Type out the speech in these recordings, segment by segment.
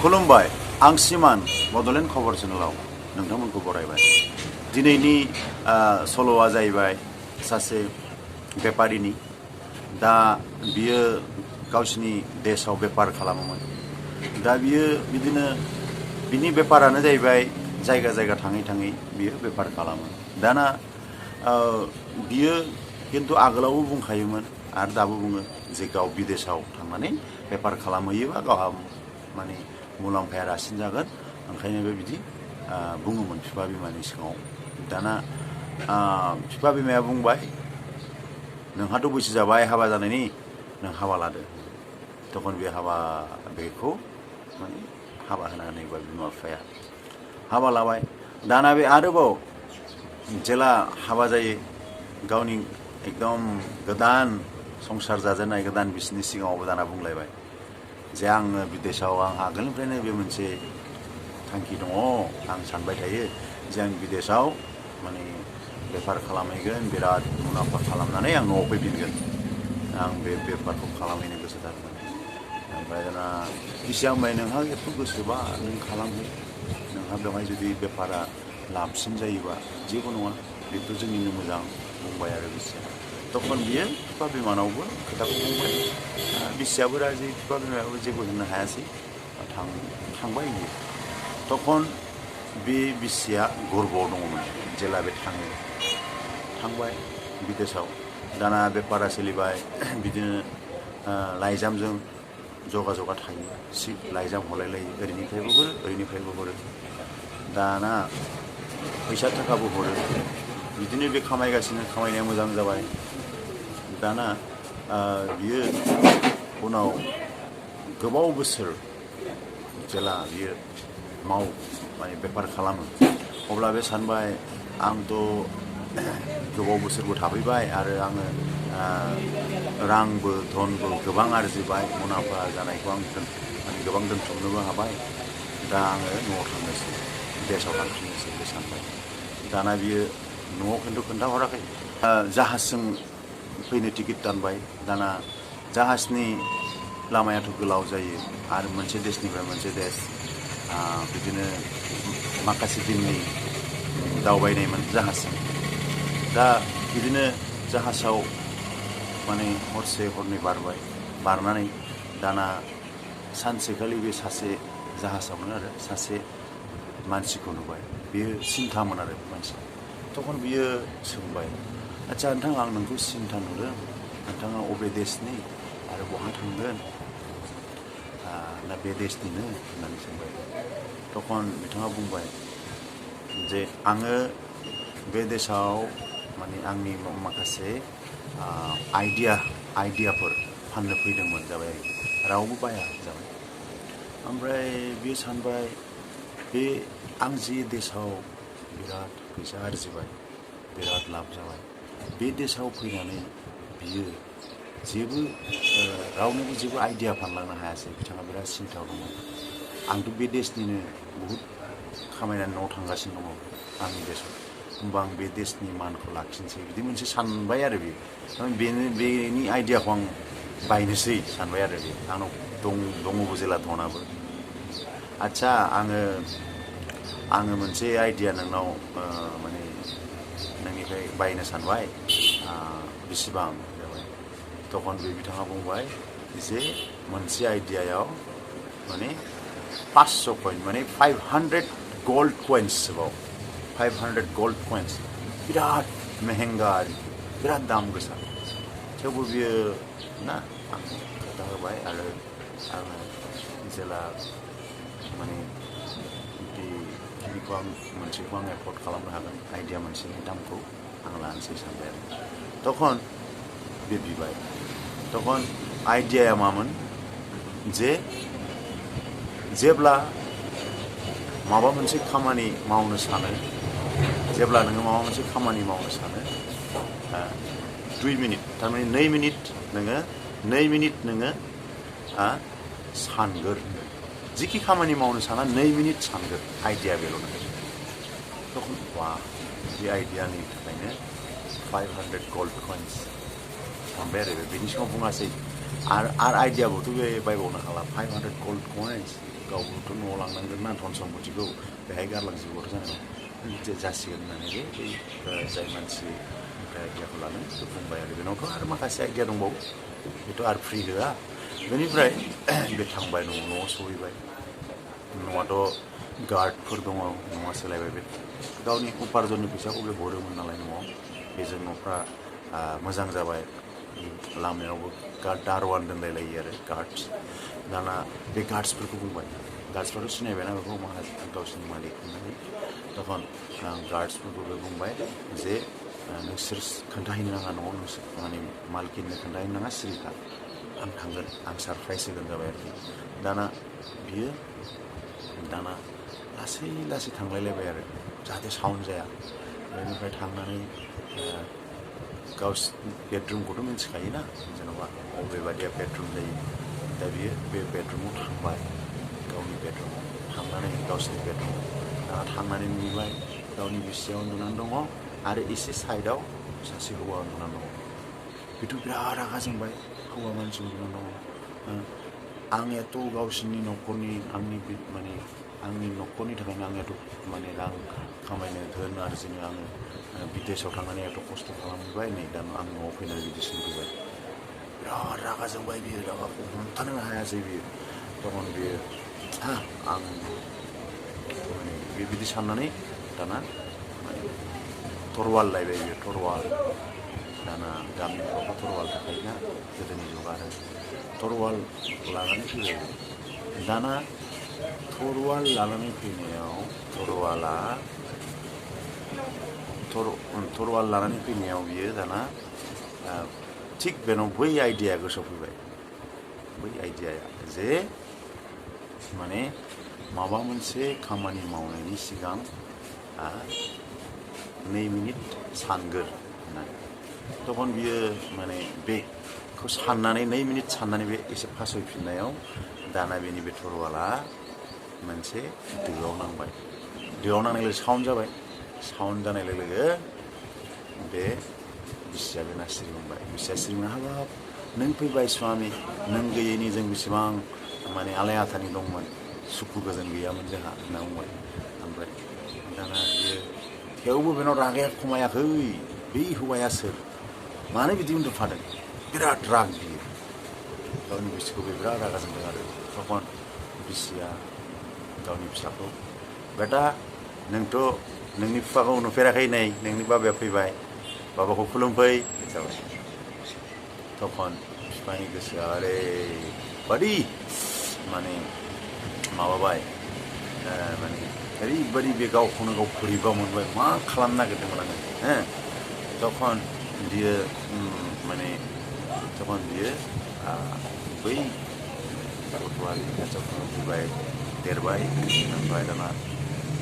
खुलुमबाय आं सिमान बड'लेण्ड खबर चेनेलाव नोंथांमोनखौ बरायबाय। दिनैनि सल'आ जाहैबाय सासे बेपारिनि। दा बियो गावसिनि देशाव बेपार खालामोमोन। दा बियो बिदिनो बिनि बेपारानो जाहैबाय जायगा जायगा थाङै थाङै बियो बेपार खालामो। दाना बियो खिन्थु आगोलावबो बुंखायोमोन आरो दाबो बुङो जे गाव बिदेशाव थांनानै बेपार खालामहैयोबा गावहा माने मुलाम्फाया रासिन जागोन। ओंखायनो बिदि बुङोमोन बिफा बिमानि सिगाङाव। दाना बिफा बिमाया बुंबाय नोंहाथ' बैसो जाबाय हाबा जानायनि, नों हाबा लादो। तखन बे बेखौ माने हाबा होनानै होबाय बिमा बिफाया। हाबा लाबाय। दाना बे आरोबाव जेला हाबा जायो गावनि एकदम गोदान संसार जाजेननाय गोदान बिसिनि सिगाङावबो दाना बुंलायबाय जे आङो बिदेशाव आं आगोलनिफ्रायनो बे मोनसे थांखि दङ। आं सानबाय थायो जे आं बिदेशाव माने बेफार खालामहैगोन, बिराद मुलाम्फा खालामनानै आं न'आव फैफिनगोन। आं बे बेफारखौ खालामहैनो गोसोथारमोन। ओमफ्राय दाना बिसिया बुंबाय नोंहा एथ' गोसोबा नों खालामहै। नोंहा बेवहाय जुदि बेफारा लाबसिन जायोबा जेबो नङा, बेथ' जोंनिनो मोजां बुंबाय आरो बिसिया। तखन बियो बिफा बिमानावबो खोथाखौ बुंबाय। बिसियाबो राजि, बिफा बिमायाबो जेबो होननो हायासै। थांबाय बियो। तखन बे बिसिया गर्बआव दङमोन जेला बे थांबाय बिदेशाव। दाना बेपारा सोलिबाय बिदिनो लाइजामजों जगा थायो। लाइजाम हरलायलायो, ओरैनिफ्रायबो हरो ओरैनिफ्रायबो हरो। दाना फैसा थाखाबो हरो। बिदिनो बे खामायगासिनो, खामायनाया मोजां जाबाय। दाना बियो उनाव गोबाव बोसोर जेला बियो माने बेपार खालामो, अब्ला बे सानबाय आंथ' गोबाव बोसोरबो थाफैबाय आरो आङो रांबो धनबो गोबां आरजिबाय, मुलाम्फा जानायखौ आं माने गोबां दोनथुमनोबो हाबाय। दा आङो न'आव थांनोसै, देशाव थांफिननोसै बे सानबाय। दाना बियो न'आव खिन्थु खोन्थाहराखै। जाहाजजों फैनो टिकेट दानबाय। दाना जाहाजनि लामायाथ' गोलाव जायो आरो मोनसे देशनिफ्राय मोनसे देश बिदिनो माखासे दिननि दावबायनायमोन जाहाजजों। दा बिदिनो जाहाजाव माने हरसे हरनै बारनानै दाना सानसेखालि बे सासे जाहाजावनो आरो सासे मानसिखौ नुबाय। बेयो सिन्थामोन आरो मानसिया। तखन बियो सोंबाय, आच्छा नोंथां आं नोंखौ सिन्था नुदों, नोंथाङा अबे देशनि आरो बहा थांगोन? ना बे देशनिनो होननानै सोंबाय। तखन बिथाङा बुंबाय जे आङो बे देशाव माने आंनि माखासे आइडियाफोर फाननो फैदोंमोन जाबाय आरोखि। रावबो बाया जाबाय। ओमफ्राय बे सानबाय बे आं जि देशाव बिराद फैसा आरजिबाय, बिराद लाब जाबाय, बे देशाव फैनानै बियो रावनोबो जेबो आइडिया फानलांनो हायासै। बिथाङा बिराद सिन्थायाव दङ। आंथ' बे देशनिनो बहुद खामायनानै न'आव थांगासिनो दङ आंनि देशाव। होमबा आं बे देशनि मानखौ लाखिनोसै, बिदि मोनसे सानबाय आरो बेनि आइडियाखौ आं बायनोसै सानबाय आरो बे। आंनाव दङबो जेला धनाबो। आच्छा आङो मोनसे आइडिया नोंनाव माने नोंनिफ्राय बायनो सानबाय, बेसेबां जाबाय? तखन बिथाङा बुंबाय जे मोनसे आइडियायाव माने 500 कइन माने 500 गल्ड कइन्स बाव 500 गल्ड कइन्स बिराद मेहेंगा आरोखि, बिराद दाम गोसा। थेवबो बियो ना आं खोथा होबाय आरो आङो जेला माने बेखिनिखौ मोनसेखौ आं एफर्ड खालामनो हागोन, आइडिया मोनसेनि दामखौ आं लानोसै सानबाय आरो। तखन बे बिबाय। तखन आइडियाया मामोन जे जेब्ला माबा मोनसे खामानि मावनो सानो, जेब्ला नोङो माबा मोनसे खामानि मावनो सानो 2 मिनिट थारमाने 2 मिनिट नोङो सानगोर। जिखि खामानि मावनो साना 2 मिनिट सानगोर। आइडिया बेल' नोङो। तखन बे आइडियानि थाखायनो 500 गल्ड कइन्स सानबाय आरो बेनि सिगाङाव बुङासै। आरो आइडियाबोथ' बे बायबावनो हाला 500 गल्ड कइन्स। गावबोथ' न'आव लांनांगोन ना धन सम्पतिखौ बेहाय गारलांजोबोथ' जानांगौ जासिगोन होननानै बे जाय मानसि आइडियाखौ लादों बेखौ बुंबाय आरो बेनावथ' आरो माखासे आइडिया दंबावो बेथ' आरो फ्रि होआ बेनिफ्राय बे थांबाय न'आव सहैबाय न'आथ' गार्डफोर दङ न'आ सोलायबाय बे गावनि उपार्जननि फैसाखौ बे हरोमोन नालाय न'आव बेजों न'फ्रा मोजां जाबाय लामायावबो दारवान दोनलायलायो आरो गार्डस दाना बे गार्डसफोरखौ बुंबाय गार्डसफ्राथ' सिनायबायना बेखौ माखासे गावसिनि मालिक होननानै तखन गार्डसफोरखौ बे बुंबाय जे नोंसोर खोन्थाहैनो नाङा न'आव नोंसोर माने मालकिननो खोन्थाहैनो नाङा सिरिखा आं थांगोन आं सारप्राइज होगोन जाबाय आरोखि दाना बियो दाना लासै लासै थांलायलायबाय आरो जाहाथे साउन्ड जाया बेनिफ्राय थांनानै गावसिनि बेडरुमखौथ' मिन्थिखायोना जेन'बा बबेबादिया बेडरुम जायो दा बियो बे बेडरुमाव थांबाय गावनि बेडरुमाव थांनानै गावसिनि बेडरुमाव दाना थांनानै नुबाय गावनि बिसिया उन्दुनानै दङ आरो एसे साइडआव सासे हौवा उन्दुनानै दङ बेथ' बिराद रागा जोंबाय हौवा मानसि उन्दुनानै दङ आं एथ' गावसिनि न'खरनि आंनि न'खरनि थाखायनो आं एथ' माने रां खामायनो धोन आरजिनो आङो बिदेशआव थांनानै एथ' खस्थ' खालामबाय नै दा आं न'आव फैनानै बिदि सोंफैबाय बिराद रागा जोंबाय बियो रागाखौ हमथानो हायासै बियो तखन बियो आं माने बिदि साननानै दाना माने थरवाल लायबाय बियो थरवाल दाना गामिफ्रावथ' थरवाल थाखायोना गोदोनि जुग आरो थरवाल लानानै फैबाय दाना थरवाल लानानै फैनायाव थरवाल लानानै फैनायाव बियो दाना थिग बेनाव बै आइडिया गोसोआव फैबाय बै आइडियाया जे माने माबा मोनसे खामानि मावनायनि सिगां 2 मिनिट सानगोर होननानै तखन बियो माने बेखौ साननानै 2 मिनिट साननानै बे एसे फासयफिननायाव दाना बेनि बे थरवाला मोनसे दोआव नांबाय दोआव नांनाय लोगो साउन्ड जाबाय साउन्ड जानाय लोगो बे बिसिया बेना सिरि मोनबाय बिसिया सिरि मोनना हाबाब नों फैबाय स्वामि नों गैयैनि जों बेसेबां माने आलाय आथानि दंमोन सुखु गोजोन गैयामोन जोंहा होनना बुंबाय ओमफ्राय दाना बियो थेवबो बेनाव रागाया खमायाखै बे हौवाया सोर मानो बिदि उन्दुफादों बिराद राग बियो गावनि बिसिखौ बे बिराद रागा जोंदों आरो तखन बिसिया गावनि फिसाखौ बेटा नोंथ' नोंनि बिफाखौ नुफेराखै नै नोंनि बाबाया फैबाय बाबाखौ खुलुमफै जाबाय तखन बिफानि गोसोआ ओरैबादि माने माबाबाय माने ओरैबादि बे गावखौनो गाव बोरैबा मोनबाय मा खालामनो नागिरदोंमोन आङो तखन बियो बै गथ'आ खाथियाव फैबाय देरबाय ओमफ्राय दाना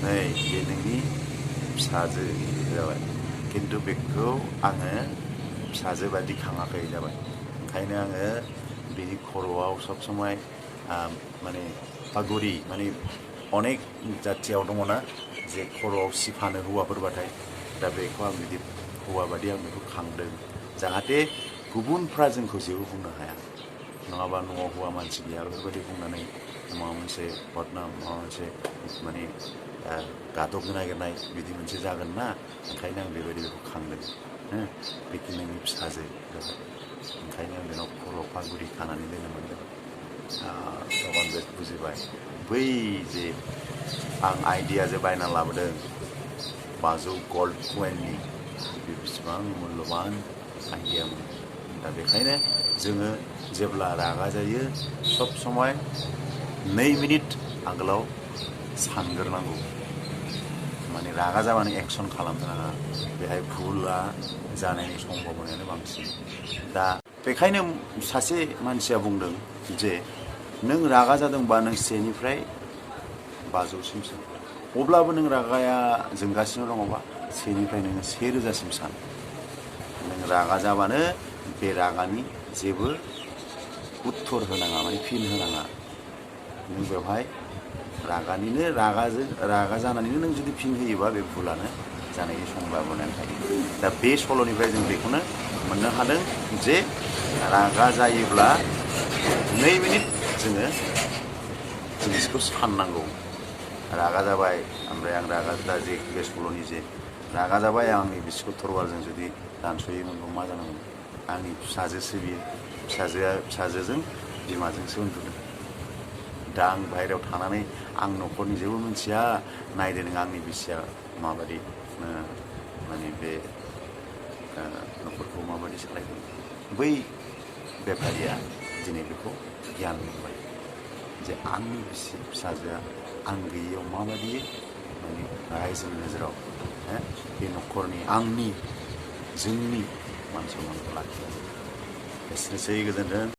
नै बे नोंनि फिसाजो जाबाय खिन्थु बेखौ आङो फिसाजो बादि खाङाखै जाबाय ओंखायनो आङो बेनि खर'आव सब समाय माने पागुरि माने अनेक जाथियाव दङना जे खर'आव सिफानो हौवाफोरबाथाय दा बेखौ आं बिदि हौवा बादि आं बेखौ खांदों जाहाथे गुबुनफ्रा जोंखौ जेबो बुंनो हाया नङाबा न'आव हौवा मानसि गैया बेफोरबायदि बुंनानै माबा मोनसे बदनाम माबा मोनसे माने गादबनो नागिरनाय बिदि मोनसे जागोन ना ओंखायनो आं बेबायदि बेखौ खांदों बेखि नोंनि फिसाजो जाबाय ओंखायनो आं बेनाव खर'आव पागुरि खानानै दोननो मोनदों तखन बे बुजिबाय बै जे आं आइडिया जे बायना लाबोदों 500 गल्ड कइननि बे बेसेबां मुल्यबान आइडियामोन दा बेखायनो जोङो जेब्ला रागा जायो सब समय 2 मिनिट आगोलाव सानग्रोनांगौ माने रागा जाबानो एक्सन खालामनो नाङा बेहाय भुला जानायनि सम्भावनायानो बांसिन दा बेखायनो सासे मानसिया बुंदों जे नों रागा जादोंबा नों 1निफ्राय 500सिम सान अब्लाबो नों रागाया जोंगासिनो दङबा 1निफ्राय नोङो 1000सिम सान नों रागा जाबानो बे रागानि जेबो उत्तर होनाङा माने फिन होनाङा नों बेवहाय रागा जानानैनो नों जुदि फिन होयोबा बे भुलानो जानायनि सम्भावनाया थायो दा बे सल'निफ्राय जों बेखौनो मोननो हादों जे रागा जायोब्ला 2 मिनिट जोङो जिनिसखौ साननांगौ रागा जाबाय ओमफ्राय आं रागा दा जे बे सल'नि जे रागा जाबाय आंनि बिसिखौ थरवालजों जुदि दानस'योमोनबा मा जानांगौमोन आंनि फिसाजोसो बियो फिसाजोजों बिमाजोंसो उन्दुदों दा आं बाहेरायाव थानानै आं न'खरनि जेबो मिथिया नायदो नों आंनि बिसिया माबायदि माने बे न'खरखौ माबायदि सालायदों बै बेफारिया दिनै बेखौ गियान मोनबाय जे आंनि बिसि फिसाजोआ आं गैयियाव माबायदि माने रायजोनि नोजोराव बे न'खरनि आंनि जोंनि मान सन्मानखौ लाखियो एसेनोसै गोजोन्थों।